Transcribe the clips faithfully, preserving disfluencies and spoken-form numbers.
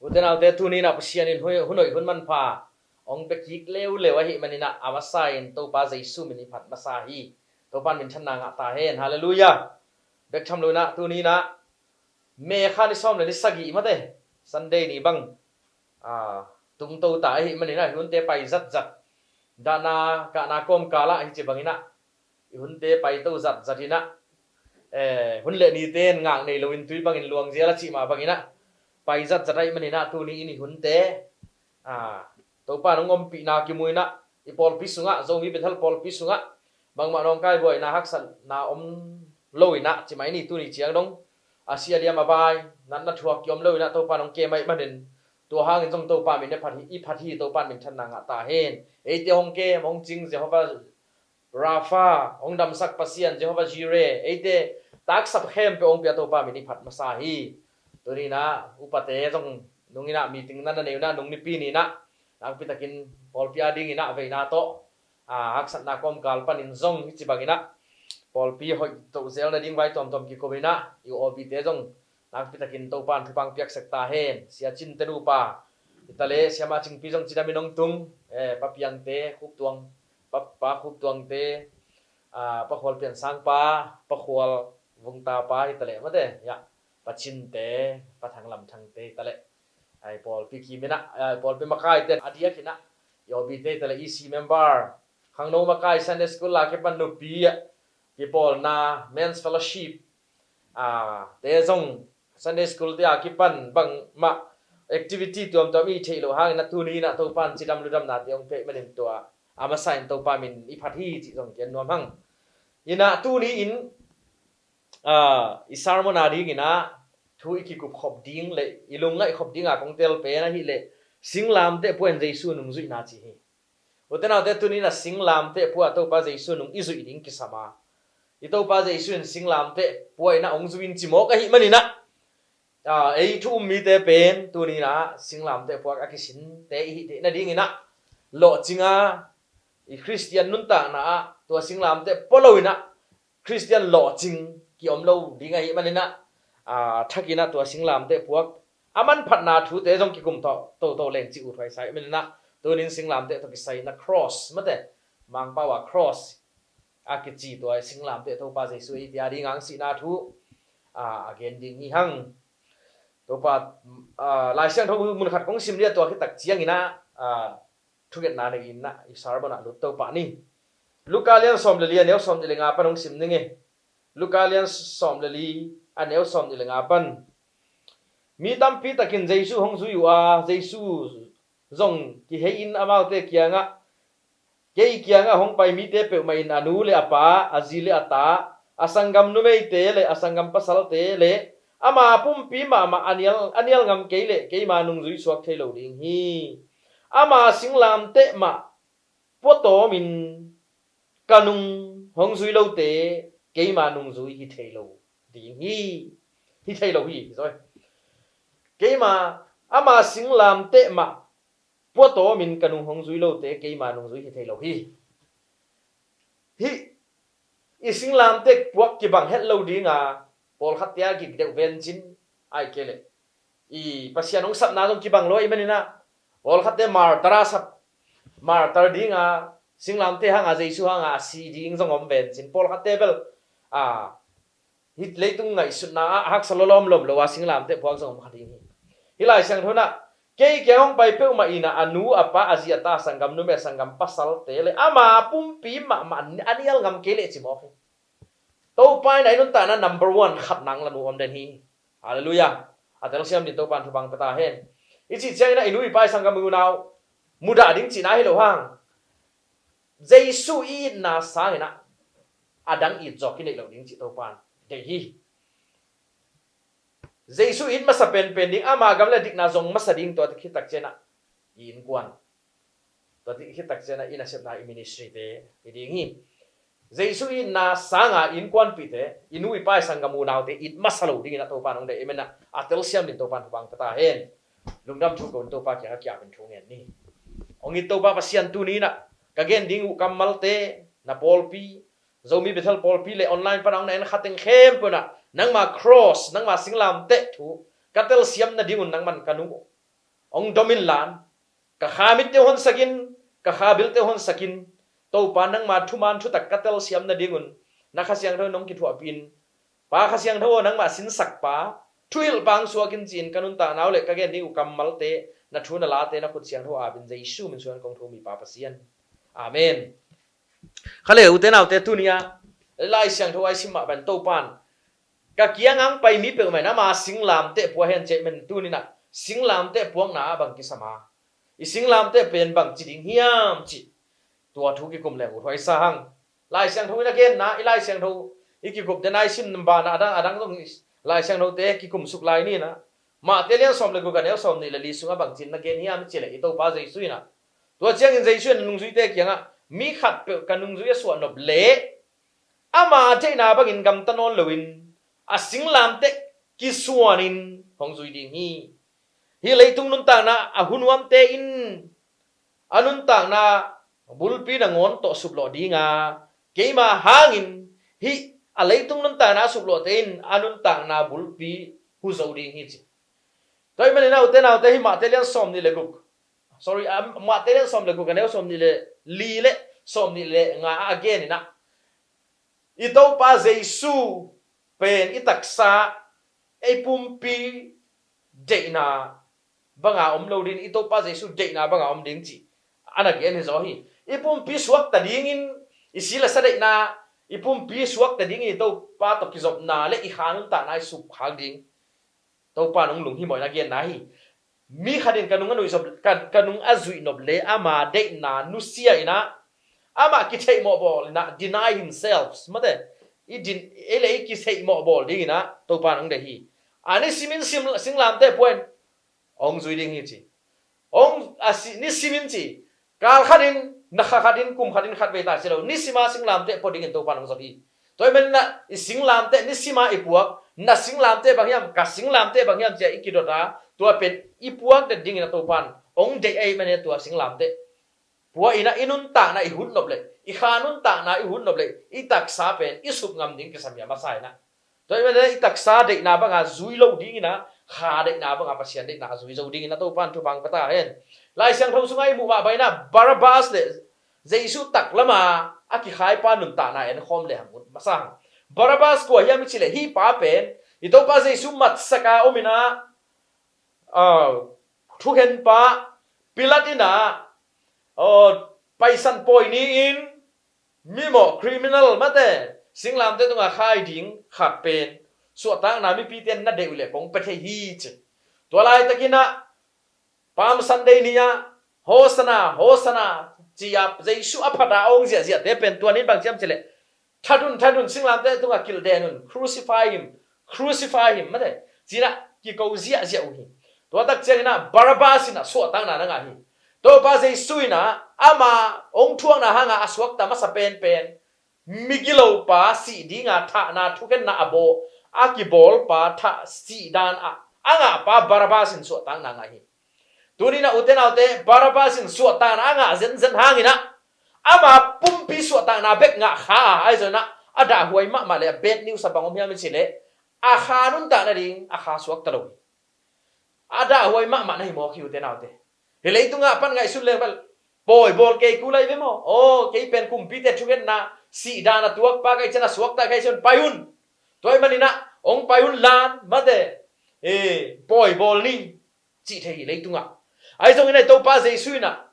Ute naute, tuni-in ah Pasian in hun hoih hun manpha hong pia kik leuleu ahih manin ah, a masa in Topa Jesu min i phat masa hi. Topa in minthanna ngah ta hen. Halleluiah. Bek tham lo-in ah tuni-in ah May kha ni sawm le ni sagih mate, Sunday ni bang, ah, tungto ta ahih manin ah, i hunte pai zatzat, dahna kahna kawmkal ah hi ci bangin ah, i hunte paito zatzat in ah, eh, hun le nite in ngak nei loin tui bangin luang zial a cih mah bangin ah, pai zatzat ahih manin ah, tuni-in i hunte, ah, Topa in hong ompihna kimu in ah, i pawlpi sungah, Zomi Bethel pawlpi sungah bangmah nawngkai buaina haksatna om lo-in ah, ci mai ni, tuni ciang dong a sia liam a bai, natna thuak ki-om lo-in ah Topa in hong kem ahih manin, tua hangin zong Topa min i phat hi, i phat hi. Topa in minthanna ngah ta hen. Eite hong kem, hong cing Jehovah Rapha, hong damsak Pasian Jehovah Jireh, eite taksap khempeuh hong pia Topa min i phat masa hi. Tuni-in ah upate zong nung in ah meeting na na nei un ah, nung Nipi ni-in ah nakpi takin pawlpi adingin ah veina tawh, ah, haksatna kawmkal panin zong hi ci bangin ah, pawlpi hoih toh zel nading vai tuamtuam kikum in ah, i OB-te zong nakpi takin Topa in thupha hong piaksak ta hen. Sia Cinte nupa hi ta leh, Siamah Cingpi zong cidamin hong tung, eh, Pa Piangte, Khup Tuang, Pa, Pa Khup Tuangte, ah, Pa Khual Pian Sang pa, Pa Khual Vung ta pa hi ta leh mate, ya, Pa Cinte, Pa Thang Lam Thangte hi ta leh, ah, i pawlpi kim in ah, ah, i pawlpi makaite a diakin ah, i OB-te hi ta leh, EC member, khangno makai, Sunday school a kipan nupi ah kipawlna, men's fellowship, ah, te zong, Sunday school te a kipan bangmah activity tuamtuam i theih loh hangin ah, tuni-in ah Topa in cidam ludamnate hong pia ahih manin, tua a masa in Topa min i phat hi cih zong gen nuam hang. In ah tuni-in, ah, i sermon adingin ah thu i kikup khop ding le i lungngaih khop ding a kong tel pen ahih leh, singlamteh pua in Jesu nungzuihna ci hi. Ute naute, tuni-in ah singlamteh pua ah Topa Jesu nung i zuih ding kisam a, i Topa Jesu in singlamteh pua in ah hong zui in ci mawk ahih manin ah, ah, ei thu um mite pen tuni-in ah singlamteh pua a kisinte i hih theih nadingin ah, lawhcing a, i Khristian nuntakna ah tua singlamteh pua lo-in ah Khristian lawhcing ki-om lo ding ahih manin ah, ah, thakin ah tua singlamteh pua a manphatna thute zong kikum to, to, to leng cih uthuai sa ahih manin ah, tuni-in singlamteh tawh kisai in ah cross mate, Mangpau a cross a kici tua singlamteh, Topa Jesu eite ading a hong sihna thu, ah, a gen ding hi hang. Topa, ah, Lai Siangtho mun khat kong sim ding a, tua khit tak ciangin ah, ah, thungetna nei in ah i sermon ah lut to pah ni. Luka lian sawm le li, a neu sawm nih le nga pan hong sim ning e. Luka lian sawm le li, a neu sawm nih le nga pan. Mi tampi takin Jesu hong zui uh a, Jesu zong kihei-in amaute kiangah, kei kiangah hong pai mite peuhmah in a nu le a pa, a zi le a ta, a sanggam numeite le a sanggam pasalte le ama pumpi mahmah a nial, a nial ngam kei leh keima nungzui suak thei lo ding hi. Ama singlamteh mah pua tawmin ka nung hong zui lote keima nungzui hi thei lo ding hi. Hi thei lo hi, sorry. Keima, ama singlamteh mah pua tawmin ka nung hong zui lote keima nungzui hi thei lo hi. Hih i singlamteh pua kibang het lo ding a, pawlkhatte a gik deuh vencin, ahih kei leh i Pasian hong sapna zong kibang lo ahih manin ah, pawlkhatte martyr a sap, martyr ding a, singlamteh hang a, Jesu hang a si ding zong om vencin, pawlkhatte bel, ah, hih leitung ngaihsutna ah haksa lua lawmlawm lo a singlamteh pua zong om kha ding hi. Hih Lai Siangtho in ah, kei kiang hong pai peuhmah in ah, a nu, a pa, a zi, a ta, a sanggam numei, a sanggam pasalte le ama pumpi mahmah a nial ngam kei leh ci mawk hi. Topa in ah i nuntakna number one khat nang la nu om den hi. Halleluiah. A telsiam dingin Topa in thupha hong pia ta hen. I cih ciangin ah i nu i pa, i sanggam i unau mudah ding cihna hi lo hang, Jesu i itna sangin ah a dang it zawk i neih loh ding cih Topa in deih hi. Jesu it masa penpen ding, ama gam le dikna zong masa ding, tua khit tak ciangin ah i innkuan, tua khit tak ciangin ah i nasepna, i ministry te hi ding hi. Jesu itna sanga i innkuanpihte, i nu i pa, i sanggam unaute it masa lo dingin ah Topa in hong deih ahih manin ah, a telsiam dingin Topa in thupha hong pia ta hen. Lungdam thu ko-in Topa kiangah ki-apin thu ngen ni. Hong it Topa Pasian, tuni-in ah ka gen ding uh kammalte, na pawlpi, Zomi Bethel pawlpi le online pan a hong na en kha teng khempeuh in ah, nangma cross, nangma singlamteh thu ka telsiam nadingun nangman ka nung uh, hong dom inla, ka kha mitte uh honsak in, ka kha bilte uh honsak in, Topa nangma thuman thutak ka telsiam nadingun na Kha Siangtho in hong kithuahpih in, Pa Kha Siangtho aw, nangma sinsakpa, thuhilhpa hong suak in ci-in ka nuntakna uh le ka gen ding uh kammalte, na thu na late na khut siangtho apin Jesu min suang kong thum hi Pa Pasian. Amen. Kha le ute naute, tuni-ah Lai Siangtho a i sim mah bangin Topa in ka kiangah hong pai mi peuhmah in ama singlamteh pua hen ci ahih manin tuni-in ah singlamteh puakna ah bang kisam a, i singlamteh pen bangci ding hiam cih tua thu kikum leng uh thuaisa hang. Lai Siangtho in a genna, i Lai Siangtho i kikup den a i sim banah adang adang zong Lai Siangthote kikum suk lai ni in ah, Matthai lian sawm le guk a neu sawm nih le li sungah bangci in na gen hiam i cih leh i Topa Jesu in ah, tua ciangin Jesu in a nungzuite kiangah mi khatpeuh ka nungzui a suah nop leh ama deihna bangin gamta nawn loin a singlamteh kisuanin hong zui ding hi. Hih leitung nuntakna a hunuamte in a nuntakna bulpi nangawn tawh suplawh ding a, keima hangin hih a leitung nuntakna a suplawhte in a nuntakna bulpi hu zo ding hi ci. Tua ahih manin a ute naute, hih Matthai lian sawm nih le guk, sorry, a, Matthai lian sawm le guk a neu sawm nih le li le sawm nih le nga a gen in ah, i Topa Jesu pen i taksa, i pumpi deihna banga om lo ding, i Topa Jesu deihna banga om ding cih a na gen hi zaw hi. I pumpi suakta dingin, i si le sa deihna, i pumpi suakta dingin i Topa tawh kizopna le i kha nuntakna i sukhak ding Topa in hong lunghimawh in a genna hi. Mi khat in ka nung a nuih zop, ka, ka nung a zuih nop le ama deihna nusia in ah, amah kitheihmawh bawl in ah, deny himself, mate, i din, ei le ei kitheihmawh bawl ding in ah Topa in hong deih hi. A nisimin sim, singlamteh pua in hong zui ding hi ci. Hong a si, nisimin ci, kal khatin, na kha khatin, kum khatin khatvei ta ci lo, nisima singlamteh pua dingin Topa in hong zon hi. Tua ahih manin ah i singlamteh nisima i puak, na singlamteh bang hiam, ka singlamteh bang hiam ci-a i kidot a, tua pen i puak det dingin a Topa in hong deih ahih manin tua singlamteh pua in ah i nuntakna i hun nop le, i kha nuntakna i hun nop le, i taksa pen i sup ngam ding kisam hi a masa in ah. Tua ahih manin i taksa deihna banga zui lo dingin ah, kha deihna banga Pasian deihna a zui zo dingin a Topa in thupha hong pia ta hen. Lai Siangtho sungah i muh mah bangin ah Barabbas le Jesu taklama a kikhaipa nuntakna en khawm le hang ut masa hang. Barabbas kua hiam i cih leh hih pa pen i Topa Jesu matsak a om in ah, ah, thukhenpa Pilat in ah, ah, Paisan pawi ni-in mimawh, criminal, mate, singlamteh tungah khai ding khat pen suahtakna mipite in na deih uh leh kong pia thei hi ci. Tua laitakin ah Palm Sunday ni-ah Hosanna, Hosanna ci-a Jesu a phat a awng ziahziahte pen tua ni-in bang ci hiam cih leh, "That un, that un, singlamteh tungah kilhden un, crucify him, crucify him," mate, ci-in ah kiko ziahziah uh hi. Tua tak ciangin ah Barabbas in ah suahtakna na ngah hi. Topa Jesu in ah ama hong thuakna hanga a suakta masa penpen, migilopa sih dinga thahna thukhenna a bawl, a kibawlpa thah sih dan a, a ngahpa Barabbas in suahtakna ngah hi. Tuni-in ah ute naute, Barabbas in suahtakna a ngah zenzen hangin ah ama pumpi suahtakna bek ngah kha a, ahi zongin ah a dahhuai mahmah le a bad news a bang om hiam i cih leh, a kha nuntak nading a kha suakta lo hi. A dahhuai mahmah na hi mawk hi ute naute. Hih leitungah pan ngaihsun leng bel, pawi bawl kei kul lai ve maw? Aw, kei pen kumpite thukhenna sih dan a tuakpa ka hih ciang a suakta ka hih ciang pai un. Tua ahih manin ah hong pai un lan, mate, eh, pawi bawl ni, cih thei hi leitungah. Ahi zongin ah i Topa Jesu in ah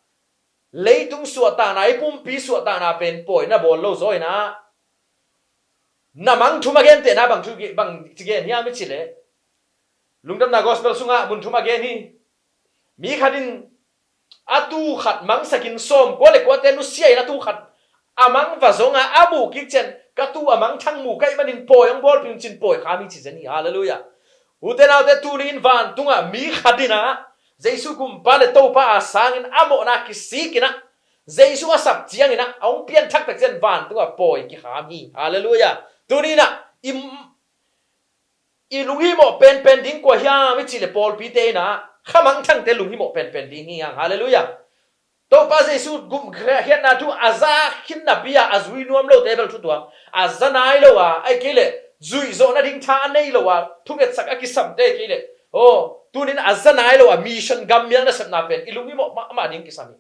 leitung suahtakna, i pumpi suahtakna pen pawi na bawl lo zaw in ah, na mang thum a gentehna bang thu, bang ci gen hiam i cih leh, Lungdamna Gospel sungah mun thum a gen hi. Mi khat in a tuu khat mangsakin sawmkua le kuate nusia in a tuu khat a mang va zong a, a muh kik ciang, "Ka tuu a mangthang mu ka hih manin pawi hong bawlpih un," ci-in pawi kham hi ci zen hi. Halleluiah. Ute naute, tuni-in vantungah mi khat in ah Jesu Kumpa le Topa a sangin a mawhna kisik in ah, Jesu a sap ciangin ah a hong pianthak tak ciang vantungah pawi kikham hi. Halleluiah. Tuni-in ah i, i lunghimawh penpen ding kua hiam i cih leh pawlpite in ah kha mangthangte lunghimawh penpen ding hi hang. Halleluiah. Topa Jesu gumkhiatna thu a za khin napi-a a zui nuam lote bel thu tuam, a za nai lo a, ahih kei leh zuih zawh nading tha a nei lo a, thungetsak a kisamte kei leh Aw, tunin a za nai lo a mission gammial nasepna pen i lung i mawh mahmah ding kisam hi.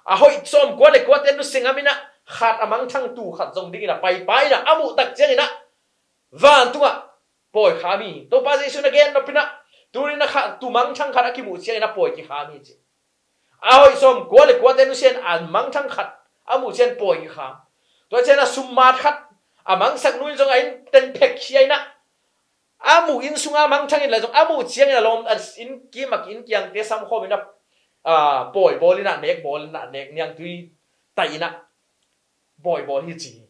A hoih sawm kua le kuate nusia ngam in ah, khat a mangthang tu khat zong dingin a paipai in ah, a muh tak ciangin ah vantungah pawi kham hi. Topa Jesu na gen nop in ah, tunin a khat tu mangthang khat a kimuh ciangin a pawi kikham hi ci. A hoih sawm kua le kuate nusia in a mangthang khat a muh ciang pawi kikham. Tua ciang a summat khat a mangsak nu in zong a inn teng phek khia in ah, a muh inn sunga mangthang in la zong a muh ciangin a lawm a inn kim a ki inn kiangte samkhawm in ah, a, pawi bawl in ah, nek bawl in ah, nek niangtui taih in ah pawi bawl hi ci hi.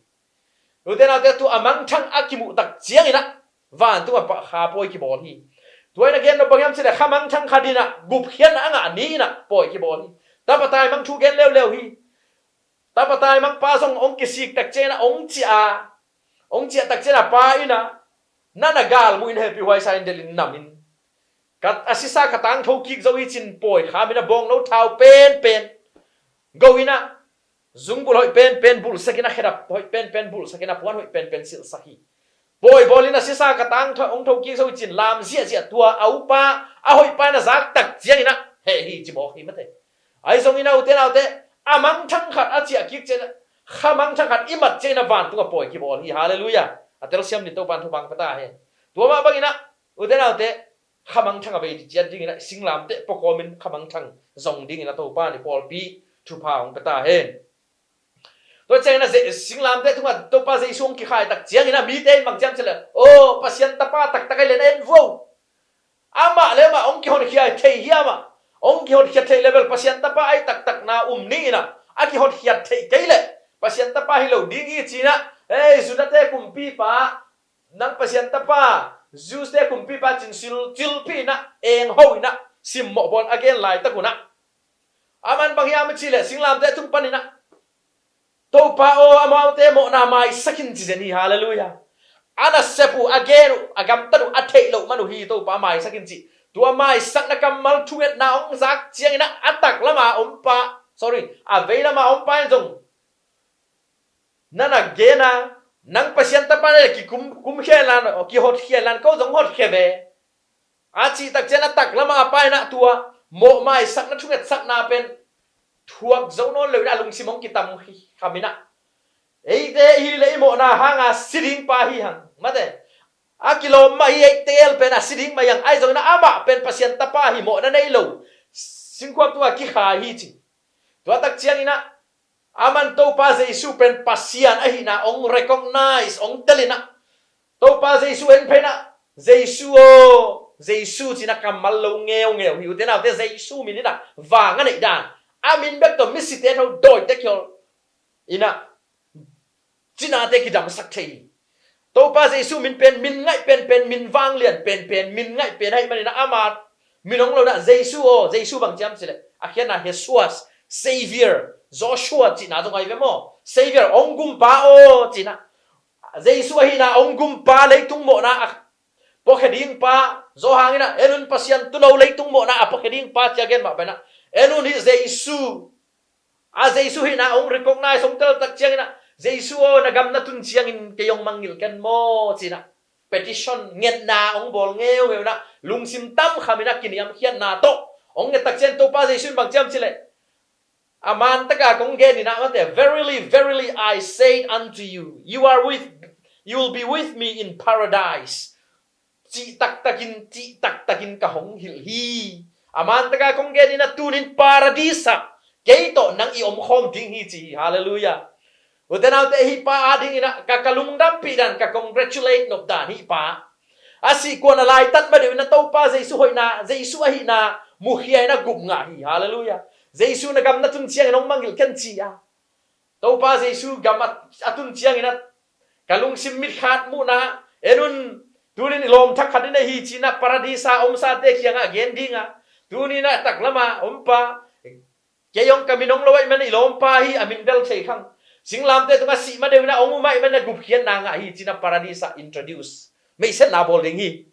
Ute naute, tu a mangthang a kimuh tak ciangin ah vantungah kha pawi kibawl hi. Tua in a gen nop bang hiam cih leh kha mangthang khat in ah gupkhiatna a ngah ni in ah pawi kibawl hi. Tapa taimang thu gen leuleu hi. Tapa taimang pa zong hong kisik tak ciangin ah hong ciah a, hong ciah tak ciangin a pa in ah na na galmuh in hehpih huaisa in delh in nam in, ka, a sisa ka tangtho kik zo hi ci-in pawi kham in ah bawngno thau penpen go in ah, zungbulh hoih penpen bulhsak in ah, khedap hoih penpen bulhsak in ah, puan hoih penpen silhsak hi. Pawi bawl in ah sisa ka tangtho, hong tho kik zo hi ci-in lam ziahziah tua a upa a hoih pa in a zak tak ciangin ah heh hi ci mawk hi mate. Ahi zongin ah ute naute, a mangthang khat a ciah kik ciangin ah, kha mangthang khat i mat ciangin ah vantungah pawi kibawl hi. Halleluiah. A telsiam ni, Topa in thupha pia ta hen. Tua mah bangin ah ute naute, kha mangthang a vei ciat dingin ah singlamteh pua kawmin kha mangthang zong dingin ah Topa in i pawlpi thupha hong pia ta hen. Tua ciangin ah Ze-, singlamteh tungah Topa Jesu hong kikhai tak ciangin ah mite in bang ci hiam cih leh, aw, Pasian Tapa taktak ahih leh na en vuau. Amah le amah hong kihonkhia thei hiam ah? Hong kihonkhia theih leh bel Pasian Tapa ahih taktakna um ni in ah, a kihonkhia theih kei leh Pasian Tapa hi lo ding hi ci-in ah, ei, Judate kumpipa, nang Pasian Tapa, Jewste kumpipa ci-in sil, cilphih in ah, engho in ah, simmawh bawl a gen laitak un ah, aman bang hiam cih leh singlamteh tung panin ah, Topa aw, amaute mawhna maisak in ci zen hi. Halleluiah. A nasep uh, a gen uh, a gamtat uh a theih loh man uh hi, Topa maisak in ci. Tua maisakna kammal thungetna hong zak ciangin ah a taklam a om pa, sorry, a veilam a om pa in zong na na gen a, nang Pasian Tapa na leh kikum, kumkhia inla, kihotkhia inla, ko zong hotkhia ve, a cih tak ciang a taklam a pa in ah tua mawh maisakna thungetsakna pen thuak zo nawn lo in ah a lungsim hong kitam kham in ah, eite i hih leh i mawhna hanga si ding pa hi hang, mate. A kilawm mah hi, eite el pen a si ding mah hi hang. Ahi zongin ah amah pen Pasian Tapa hi, mawhna nei lo, singkhuak tungah kikhai hi ci. Tua tak ciangin ah aman Topa Jesu pen Pasian ahihna hong recognize, hong tel in ah, Topa Jesu en phei in ah, Jesu aw, Jesu ci-in ah kammal lo ngeungeu hi. Ute naute, Jesu min in ah vang a neih dan, a min bek tawh misite tho, dawite kihawl in ah, cinate kidamsak thei hi. Topa Jesu min pen min ngaih penpen, min vanglian penpen, min ngaih pen ahih manin ah ama min hong lo in ah, Jesu aw, Jesu bang ci hiam cih leh, a khiatna Jesuas, Savior, Joshua cihna zong ahi ve maw? Savior, hong gumpa aw ci-in ah, Jesu ahihna hong gumpa, leitung mawhna a puakhia ding pa, Johan in ah, en un, Pasian tuulo, leitung mawhna a puakhia ding pa ci-a gen mah pen ah, en un, hih Jesu, a Jesu hihna hong recognize, hong tel tak ciangin ah, Jesu aw, na gam na tun ciangin kei hong mangngilh ken maw ci-in ah, petition, ngetna hong bawl ngeungeu in ah, lungsim tam kham in ah kiniamkhiatna tawh hong nget tak ciang Topa Jesu in bang ci hiam cih leh, a man taka kong gen in ah, mate, verily, verily, I say unto you, you are with, you will be with me in paradise. Cih taktakin, cih taktakin ka hong hilh hi. A man taka kong gen in ah, tunin Paradis ah kei tawh nang i omkhawm ding hi ci hi. Halleluiah. Ute naute, hih pa adingin ah ka, ka lungdampih dan, ka congratulate nop dan, hih pa a sih kuan a laitat ma deuh in ah Topa Jesu hoihna, Jesu ahihna mukhia in ah gup ngah hi. Halleluiah. Jesu na gam na tun ciangin hong mangngilh ken ci a, Topa Jesu gam a, a tun ciangin ah ka lungsim mitkhat muhna, en un, tunin i lawm thak khat i nei hi ci-in ah, Paradis a omsate kiangah gen ding a, tunin ah taklam a om pa, kei hong, ka min hong lo ahih manin i lawmpa hi, a min bel thei khang. Singlamteh tungah sih ma deuh in ah hong um ahih manin ah gupkhiatna ngah hi ci-in ah Paradis ah introduce, meihsetna bawl ding hi.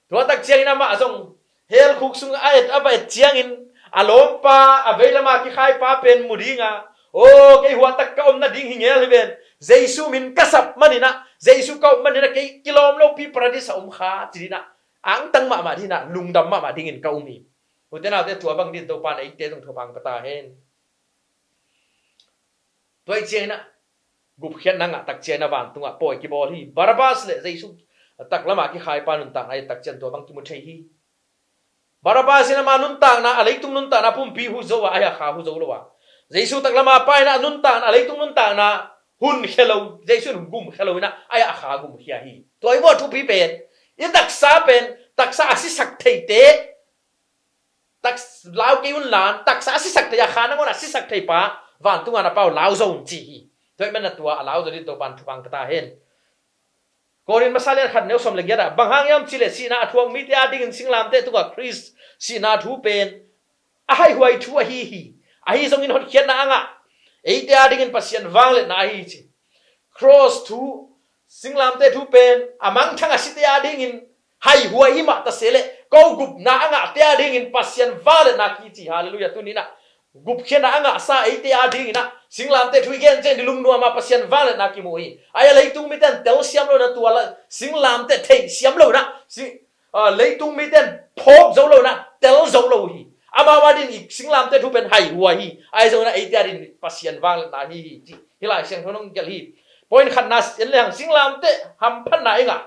Tua tak ciangin amah zong hell khuk sung a et, a va et ciangin a lawmpa, a veilam a kikhaipa pen mu ding a, aw, kei huahtak ka om nading hi ngel hi ven. Jesu min ka sap manin ah, Jesu ka up manin ah kei kilawm lopi Paradis ah om kha ci-in ah angtang mahmah dingin ah, lungdam mahmah dingin ka um hi. Ute naute, tua bang dingin Topa in eite zong thupha hong pia ta hen. Tua ahih ciangin ah, gupkhiatna ngah tak ciangin ah vantungah pawi kibawl hi. Barabbas le Jesu taklamah kikhaipa nuntakna i et tak ciangin tua bang kimu thei hi. Barabbas in ama nuntakna, a leitung nuntakna pumpi huh zo a, a kha huh zo lo a. Jesu taklamah pa in ah a nuntakna, a leitung nuntakna hunkhia lo, Jesu in gumkhia lo in ah, a kha gumkhia hi. Tua i muh a thupi pen, i taksa pen, taksa a sisak theite, taks-, lau kei un la, taksa a sisak thei, a kha nangawn a sisak thei pa, vantungah na pau lau zo un ci hi. Tua ahih manin ah tua a lau zo dingin Topa in thupha hong pia ta hen. Korin masa lian khat neu sawm le giat ah, bang hang hiam cih leh sihna a thuak mite adingin singlamteh tungah Khrist sihna thu pen a haihuai thu ahi hi. Ahi zongin hotkhiatna a ngah eite adingin Pasian vangliatna ahi hi ci. Cross thu, singlamteh thu pen a mangthang a site adingin haihuai hi mah ta se leh, ko gupna a ngahte adingin Pasian vangliatna kici. Halleluiah. Tuni in ah gupkhiatna a ngahsa eite adingin ah singlamteh thu i gen ciangin i lungnuam ah Pasian vangliatna kimu hi. Ahi a, leitung mite in tel siam lo in ah, tua la singlamteh thei siam lo in ah, si-, ah, leitung mite in phawk zo lo in ah, tel zo lo hi. Amau adingin i singlamteh thu pen haihuai hi. Ahi zongin ah eite adingin Pasian vangliatna hi hi ci. Hih Lai Siangtho in hong gelh hi. Point khatna en lehang, singlamteh hamphatna i ngah.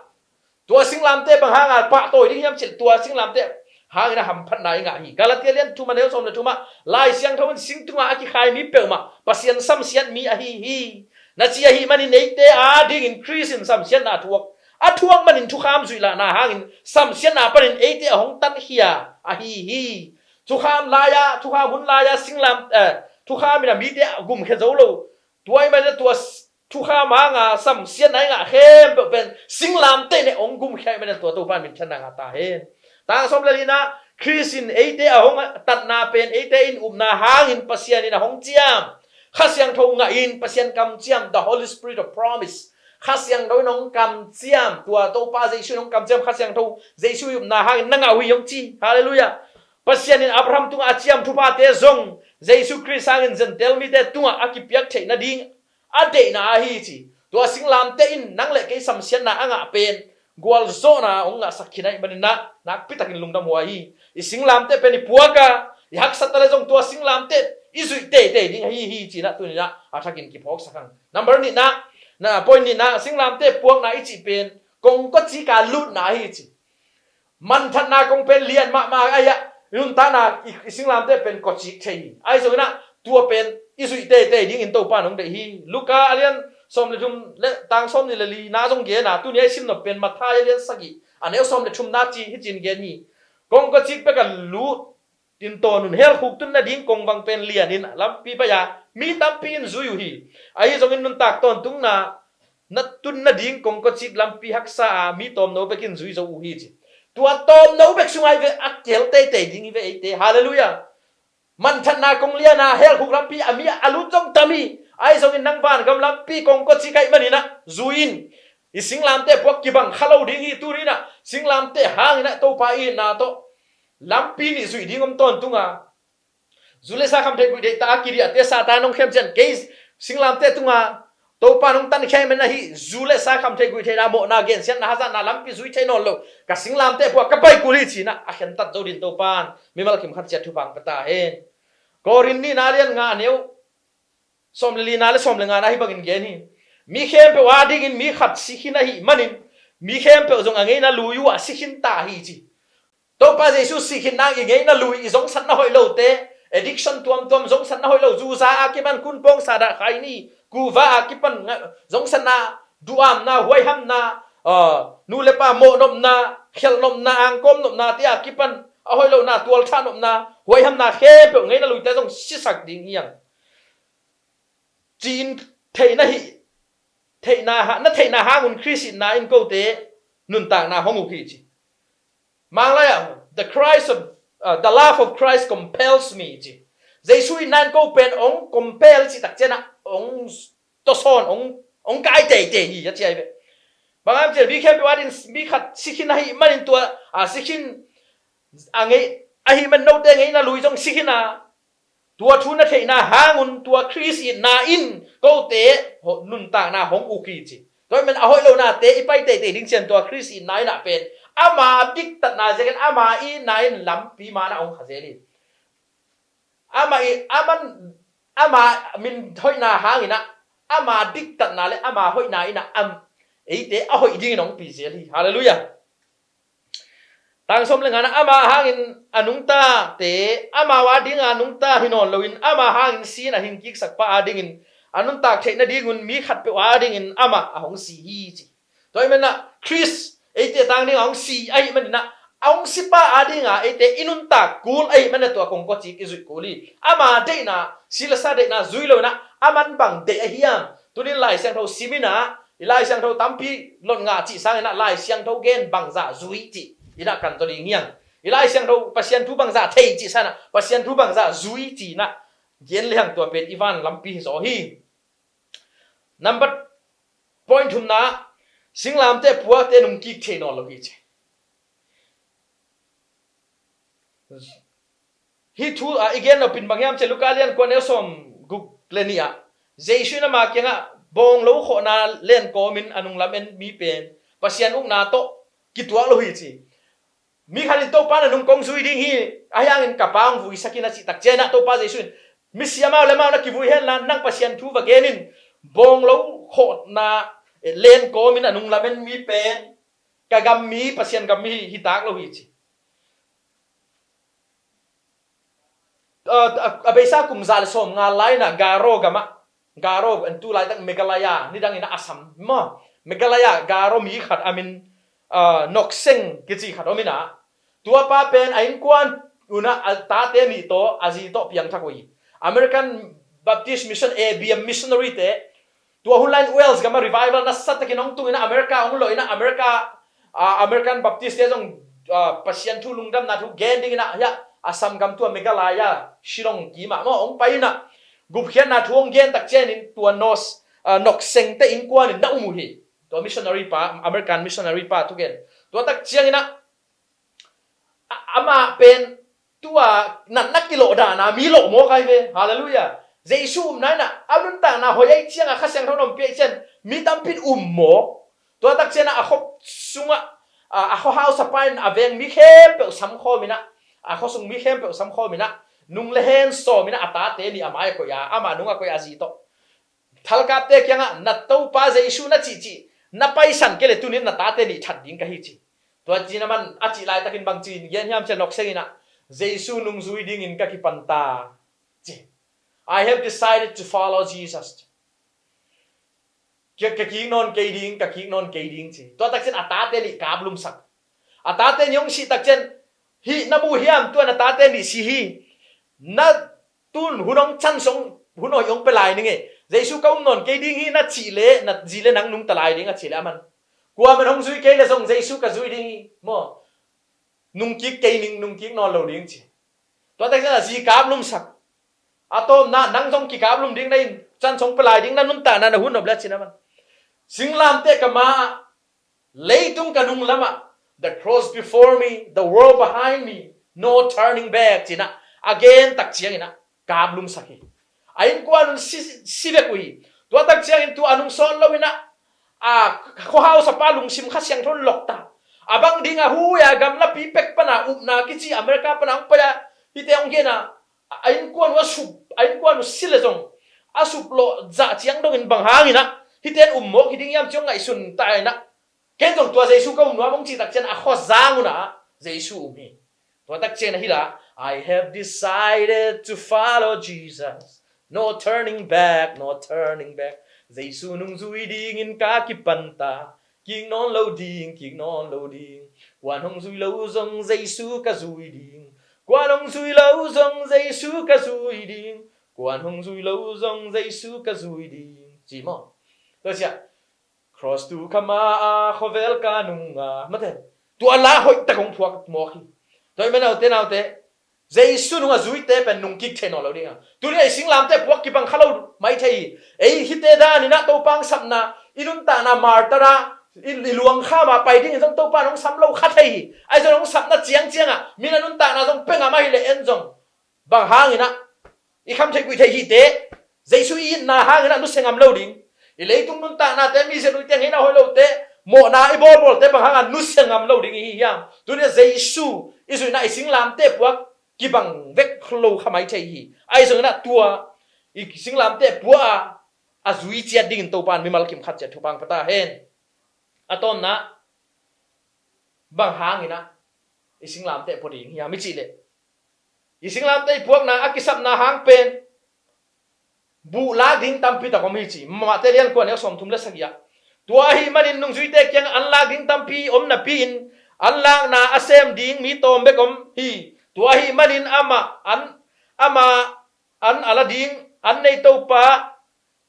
Tua singlamteh bang hang a pahtawi ding hiam cih leh, tua singlamteh hangin a hamphatna i ngah hi. Galatia lian thum a neu sawm le thum ah, Lai Siangtho in sing tungah a kikhai mi peuhmah Pasian samsiat mi ahi hi, na ci ahih manin eite adingin Khrist in samsiatna a thuak. A thuak manin thukham zuih lahna hangin samsiatna panin eite a hong tankhia ahi hi. Thukham lai-a, thukham hun lai-a singlam, eh, thukham in a mite a gumkhia zo lo. Tua ahih manin tua s-, thukham hanga samsiatna i ngah khempeuh pen singlamteh in hong gumkhia ahih manin tua Topa in minthanna ngah ta hen. Tang sawm le lina, Khrist in eite a hong tatna pen eite in upna hangin Pasian in a hong ciam. Kha Siangtho ngah in, Pasian kamciam, the Holy Spirit of promise. Kha Siangtho in hong kamciam, tua Topa Jesu in hong kamciam, Kha Siangtho Jesu i upna hangin na ngah uh hi hong ci. Halleluiah. Pasian in Abraham tungah a ciam thuphate zong Jesu Khrist hangin Gentile mite tungah a kipiak theih nading a deihna ahi ci. Tua singlamteh in nang le kei samsiatna a ngah pen gualzawhna hong ngahsak khin ahih manin ah nakpi takin lungdam huai hi. I singlamteh pen i puak a, i haksat ta leh zong tua singlamteh i zuih teitei ding ahi hi ci-in ah tuni-in ah a thakin kiphawksak hang. Number nihna, na point nihna, singlamteh puakna i cih pen kongkawcik a lutna ahi ci. Manthatna kong pen lian mahmah ahi a, i nuntakna i, i singlamteh pen kawcik thei hi. Ahi zongin ah tua pen i zuih teitei dingin Topa in hong deih hi. Luka a lian sawm le thum le tang sawmnih le lina zong gen a, tuni a i simnop pen Matthai a lian sagih a neu sawm le thumna ci hi ci-in gen hi. Kongkawcik bek a lut in tawn un, hell khuk tun nading kongvang pen lian in lampi pai a, mi tampi in zui uh hi. Ahi zongin nuntak tawntungna na tun nading kongkawcik lampi haksa a mi tawmno bek in zui zo uh hi ci. Tua tawmno bek sungah hi ve, a kel teitei ding hi ve eite. Halleluiah. Manthatna kong lian a, hell khuk lampi a mi a lut zong tam hi. Ahi zongin nang vangam lampi kongkawcik ahih manin ah zui in. I singlamteh puak kibang kha lo ding hi. Tuni-in ah singlamteh hangin ah Topa i itna tawh lampi nih zuih ding om tawntung a, zu le sa kham theih guih theih ta a kidiahte Satan hong khem ciang, kei singlamteh tungah Topa in hong tankhia ahih manin ah hih zu le sa kham theih guih theihna, mawhna, gensiatna, hazatna lampi zui thei nawn lo, ka singlamteh puak ka pai kul hi ci-in ah a khentat zo dingin Topa in mimal kim khat ciat thupha hong pia ta hen. Korin nihna a lian nga a neu sawm le lina le sawm le ngana hih bangin gen hi. Mi khempeuh adingin mi khat si khin ahih manin mi khempeuh zong a ngeina lui uh ah si khin ta hi ci. Topa Jesu si khin nang i ngeina lui, i zongsatna hoih lote, addiction tuamtuam, zongsatna hoih lo, zuza a kipan, kunpawng, sada, khaini, kuva a kipan nga-, zongsatna, duhamna, huaihamna, ah, nu le pa mawhnopna, khelhnopna, angkawmnopnate a kipan a hoih lohna, tualthahnopna, huaihamna khempeuh ngeina luite zong sisak ding hi hang. Ci-in theihna hi, theihna ha-, na theihna hangun Khrist itna in kote nuntakna hong uk hi ci. Manglai ah, the Christ of, uh, the love of Christ compels me ci. Jesu itna in ko pen hong compel cih tak ciangin ah hong tawsawn, hong, hong kai teitei hi a ci ahi ve. Bang hang hiam cih leh mi khempeuh adingin mi khat si khin ahih manin tua, a, si khin a ngei, ahih man note ngeina lui zong si khin a, tua thu na theihna hangun tua Khrist itna in kote ho-, nuntakna hong uk hi ci. Tua ahih man a hoih lonate i pai teitei ding ciang tua Khrist itna in ah pen Ama diktatna ziakin ama itna in lampi man ah hong kha zel hi. Ama i, aman, ama min hoihna hangin ah, ama diktatna le ama hoihna in ah, am, eite a hoih dingin hong pi zel hi. Halleluiah. Tang sawm le ngana, ama hangin a nungtate, ama a dinga nungta hi nawn loin, ama hangin si-in a hingkiksak pa a dingin a nuntak theih nadingun mi khatpeuh a dingin amah a hong si hi, ci. Tua ahih manin ah Khrist eite tang dingin a hong si ahih manin ah, a hong si pa a dinga eite i nuntak kul ahih manin ah tua kongkawcik i zuih kul hi. Ama deihna, si le sa deihna zui loin ah, aman bang deih a hiam? Tuni-in Lai Siangtho sim in ah, i Lai Siangtho tampi lot ngah cih sangin ah, Lai Siangtho gen bangzah zui cih in ah kan zaw ding hi hang. I Lai Siangtho Pasian thu bangzah thei cih sangin ah, Pasian thu bangzah zui ci-in ah gen le hang, tua pen i van lampi hi zaw hi. Number, point thumna, singlamteh puakte nungkik thei nawn lo hi, ci. Hih thu, ah, i gen nopin bang hiam cih leh Luka lian kua, neu sawm guk le nih ah, Jesu in ama kiangah, bawnglo khawhna len kawmin a nunglam en mi pen Pasian ukna tawh kituak lo hi, ci. Mi khat in, "Topa, na nung kong zui ding hi, ahi hangin ka pa hong vuisak in," a cih tak ciangin ah, Topa Jesu in, "Misi amau le amau na kivui hen la, nang Pasian thu va gen in, bawnglo khawhna, eh, len kawmin a nunglam en mi pen ka gam mi, Pasian gam mi hi, hi tak lo hi," ci. A, a, a beisa kum za le sawmnga lai-in ah Garo gamah, Garo, en tu laitak Meghalaya, nidangin ah Assam maw, Meghalaya Garo mi khat a min, a, Nokseng kici khat om in ah, tua pa pen a innkuan un ah a tate nih tawh, a zi tawh piangthak uh hi. American Baptist Mission, A B M missionary te, tua hun lai-in Wales gamah revival nasatakin hong tung in ah, America hong lawh in ah, America, ah, American Baptist te zong, ah, Pasian thu, lungdamna thu gen dingin ah, hiah Assam gam, tua Meghalaya, Shillong kimah maw hong pai in ah, gupkhiatna thu hong gen tak ciangin tua Nos, ah, Nokseng te innkuan in na um uh hi. Tua missionary pa, American missionary pa thugen. Tua tak ciangin ah, a, amah pen tua natna kilawh dan a mi lawh mawk ahi ve. Halleluiah. Jesu upna in ah, a nuntakna hoih ahih ciangin, Kha Siangtho na ompih ahih ciangin mi tampi in um mawk. Tua tak ciangin ah a khua sungah, a, a khua hausapa in a veng mi khempeuh samkhawm in ah, a khua sung mi khempeuh samkhawm in ah, nung le hen sawm in ah, a tate nih a mai ah koih a, amah nung ah koih a, a zi tawh. Thalkapte kiangah, "Na Topa Jesu na cihcih na paisan kei leh tuni-in na tate nih that ding ka hi," ci. Tua ci-in aman a cih laitakin bang ci-in gen hiam cih leh, Nokseng in ah, "Jesu nungzui dingin ka kipan ta," ci. "I have decided to follow Jesus." Ka, ka kik nawn kei ding, ka kik nawn kei ding, ci. Tua tak ciangin a tate nih kaplumsak. A tate nih hong sih tak ciangin, "Hih na mu hiam, tua na tate nih si hi. Na tun hun hong can sung, hun hoih hong pia lai ning e. Jesu ka um nawn kei ding hi na cih leh, na zi le nang nungta lai ding," a cih leh aman, "Kuaman hong zui kei leh zong Jesu ka zui ding hi maw. Nungkik kei ning, nungkik nawn lo ding," ci. Tua tak ciangin a zi kaplumsak. A tawpna, "Nang zong kikaplum ding na hi in, can sung pia lai ding, na nuntakna na hun nop leh," a cih leh aman, "Singlamteh ka ma ah, leitung ka nung lamah, the cross before me, the world behind me, no turning back," ci-in ah a gen tak ciangin ah kaplumsak hi. A innkuan un si, si bek uh hi. Tua tak ciangin tua a nung sawt lo in ah, a, khua hausapa lungsim Kha Siangtho in lok ta. A bang ding a, hui a gamlapi pek pan a, upna kici America pan a hong pai a, hihte hong gen a, a innkuan uh a sup, a innkuan uh si leh zong a suplawh zah ciang dongin, bang hangin ah hihte in um mawk hi ding hiam ci-in hong ngaihsun ta in ah, "Ken zong tua Jesu ka um nuam," hong cih tak ciangin a khua zang un ah Jesu um hi. Tua tak ciangin ah hi la, "I have decided to follow Jesus. No turning back, no turning back. Jesu nungzui dingin ka kipan ta. Kik nawn lo ding, kik nawn lo ding. Kua'n hong zui lo zong Jesu ka zui ding. Kua'n hong zui lo zong Jesu ka zui ding. Kua'n hong zui lo zong Jesu ka zui ding," ci maw. Tua ciang, "Cross tu ka ma a, khuavel ka nung a," mate. Tua la hoih tak hong phuak mawk hi. Tua ahih manin, ute naute, Jesu nung a zuite pen nungkik thei nawn lo ding a. Tuni-in ei singlamteh puak kibang kha lo mai thei hi. Ei hihte dan in ah Topa hong sapna, i nuntakna martyr a, i, i luang kham a pai dingin zong Topa in hong sam lo kha thei hi. Ahi zongin hong sapna ciangciang ah, mi in a nuntakna zong pia ngam ahih leh en zong, bang hangin ah i kham theih guih theih hihte, Jesu i itna hangin ah nusia ngam lo ding. I leitung nuntaknate, mizia nuite, ngeina hoih lote, mawhna i bawlbawlte bang hangah nusia ngam lo ding i hi hiam? Tuni-ah Jesu i zuihna i singlamteh puak kibang vek lo kha mai thei hi. Ahi zongin ah tua i singlamteh puak a, a zui ciat dingin Topa in mimal kim khat ciat thupha pia ta hen. A tawpna, bang hangin ah i singlamteh pua ding hiam i cih leh, i singlamteh i puakna a kisapna hang pen buh lak ding tampi tak om hi ci. Mate lian kua neu sawmthum le sagih ah, tua ahih manin nungzuite kiangah an lak ding tampi om napi-in, an lakna a sem ding mi tawm bek om hi. Tua ahih manin amah an, amah an a la ding an nei Topa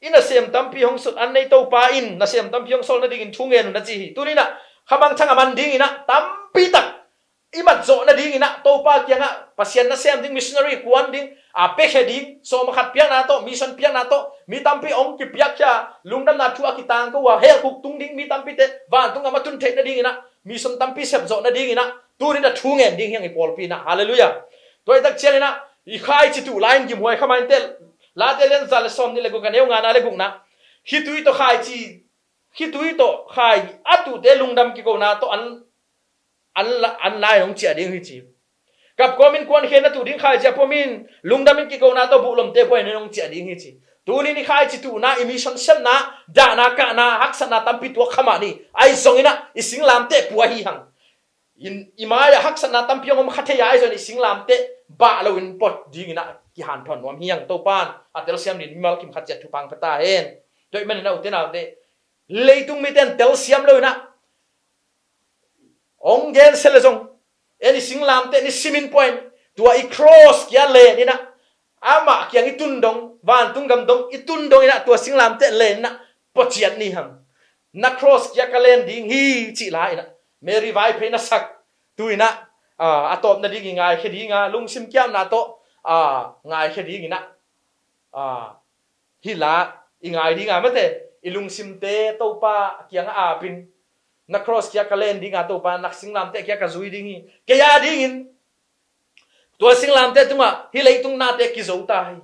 in nasem tampi hong sawl, an nei Topa in nasem tampi hong sawl nadingin thu ngen un a ci hi. Tuni-in ah khamangthang a man dingin ah tampi tak i mat zawh nadingin ah Topa kiangah Pasian nasem ding, missionary kuan ding, a piakhia ding, sawm a khat piakna tawh, mission piakna tawh mi tampi hong kipiakkhia, lungdamna thu a kitangko uh a, hell khuk tung ding mi tampite vantung gam a tun theih nadingin ah mission tampi sep zawh nadingin ah tuni-in ah thu ngen ding hi hang i pawlpi in ah. Halleluiah. Tua ahih tak ciangin ah i khaici tuh lai-in gimhuai kha mai inteh. Late lian za le sawmnih le guk a neu ngana le gukna, khitui tawh khaici, khitui tawh khai a tuhte lungdam kikona tawh an, an la, an lai-in hong ciah ding hi ci. Kapkawmin kuankhiatna tuh ding khaici a pua mi-in lungdamin kikona tawh buhlomte pua-in hong ciah ding hi ci. Tuni-in i khaici tuhna, i mission sepna, dahna kahna, haksatna tampi tuak kha mah ni. Ahi zongin ah i singlamteh pua hi hang. In, i mai-ah haksatna tampi hong om kha thei a, ahi zongin i singlamteh bah loin pua dingin ah kihanthawn nuam hi hang. Topa in a telsiam dingin mimal kim khat ciat thupha pia ta hen. Tua ahih manin ah ute naute, leitung mite in telsiam loin ah hong gensia le zong, en i singlamteh ni simin pua-in, tua i cross kia len in ah, amah kiang i tun dong, vantung gam dong i tun dongin ah tua singlamteh len in ah pua ciat ni hang. Na cross kia ka len ding hi cih la-in ah Mary Vaiphei na sak tu-in ah, ah, a tawp nading i ngaikhia ding a, lungsim kiamna tawh, ah, ngaikhia dingin ah, ah, hih la i ngai ding a, mate, i lungsimte Topa kiangah apin, na cross kia ka len ding a, Topa na singlamteh kia ka zui ding hi. Kei a dingin tua singlamteh tungah hih leitung nate kizo ta hi.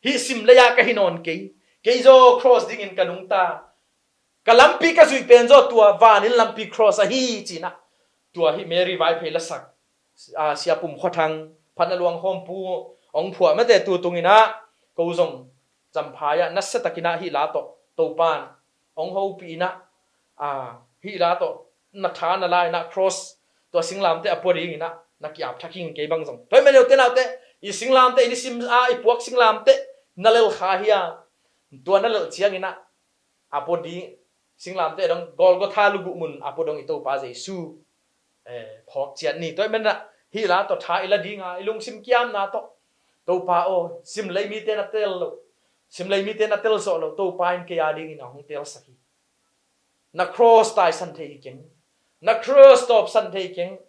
Hih sim lei-a ka hi nawn kei. Kei zaw cross dingin ka nungta. Ka lampi ka zuih pen zaw tua vanin lampi cross ahi ci-in ah, tua hih Mary Vaiphei lasak, ah, Sia Pum Khua Thang, phatna luang khawmpu hong phuah, mate, tu tungin ah ko zong Champhai ah nasia takin ah hih la tawh Topa in hong hopih in ah, ah, hih la tawh na tha na la in ah cross tua singlamteh a pua dingin ah na ki-ap thak ing. Kei bang zong, tua ahih manin ute naute, i singlamteh, i nisim a i puak singlamteh na lel kha hiam? Tua na lelh ciangin ah a pua ding, singlamteh dong Golgotha luguk mun a pua dong i Topa Jesu, eh, phawk ciat ni. Tua ahih manin ah hih la tawh tha i la ding a, i lungsim kiamna tawh, Topa aw, sim lei mite na tel lo, sim lei mite na tel zawh lo, Topa in kei a dingin a hong telsak hi. Na cross taisan thei hi keng. Na cross tawpsan thei keng.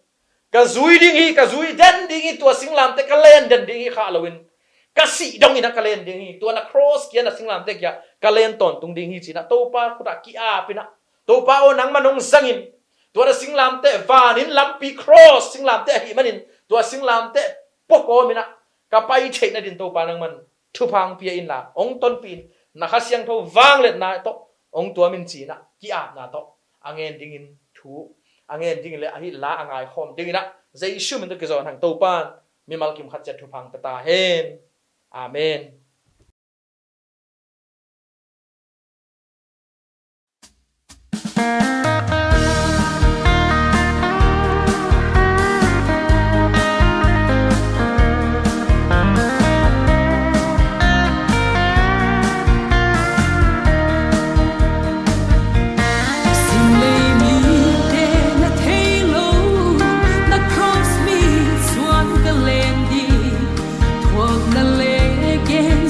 Ka zui ding hi, ka zui den ding hi, tua singlamteh ka len den ding hi khah loin, ka sih dongin ah ka len ding hi, tua na cross kia na singlamteh kia ka len tawntung ding hi ci-in ah Topa khut ah ki-ap in ah, Topa aw, nangman hong zangin, tua na singlamteh, vanin lampi cross singlamteh ahih manin tua singlamteh pua kawmin ah ka pai theih nadin Topa nangman thupha hong pia inla, hong tonpih in, na Kha Siangtho vangliatna tawh hong tuam in ci-in ah ki-apna tawh a ngen dingin thu, a ngen dingin le a hih la a ngaikhawm dingin ah Jesu min tawh kizawn hang. Topa in mimal kim khat ciat thupha hong pia ta hen. Amen. Simlei mite na thei lo, na cross mi suan ka len ding, thuakna le gen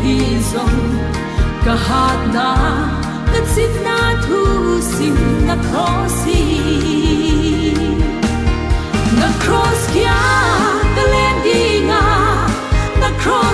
Hi zong ka hatna, ka citna thu sim na cross hi. Na cross kia ka len dinga, na cross